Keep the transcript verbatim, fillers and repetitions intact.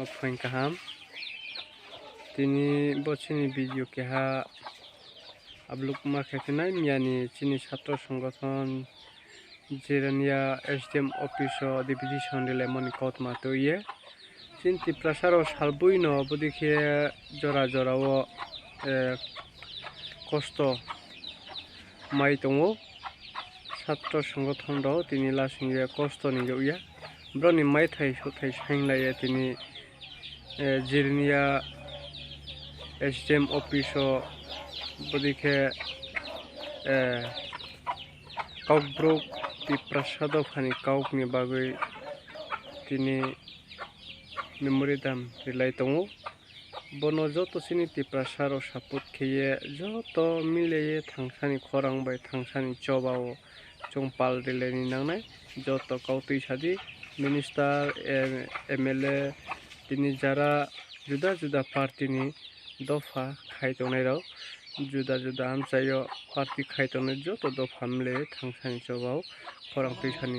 Phaing kaham. Tini bo chini video keha upload ma khe phinai miya ni chini satro songothon Jirania S D M office o deputation rilaimo ni kautma tui ye. Chini Tiprasa rao salboi no bodei khe jora jora wo kosto mai tong ou. Satro songothon rao tini lasing ye kosto ni yag ya. Brao ni maithai souhthai sainglai ye tini Jirania S D M office o bodei khe Kaubru Tiprasa dopha ni kau ni bagoi tini memorandum rilai tong ou. Bono joto chini Tiprasa rao support khe ye joto mile ye thangsa ni khorang bai thangsa ni choba wo chung pal rilai ni nangnai. Joto kau tuisa di, minister, M L A, tini jara juda juda party ni dopha khai tongnai rao, juda juda amchai yo party khai tongnai joto dopha mile ye thangsa ni choba wo khorang tuisa ni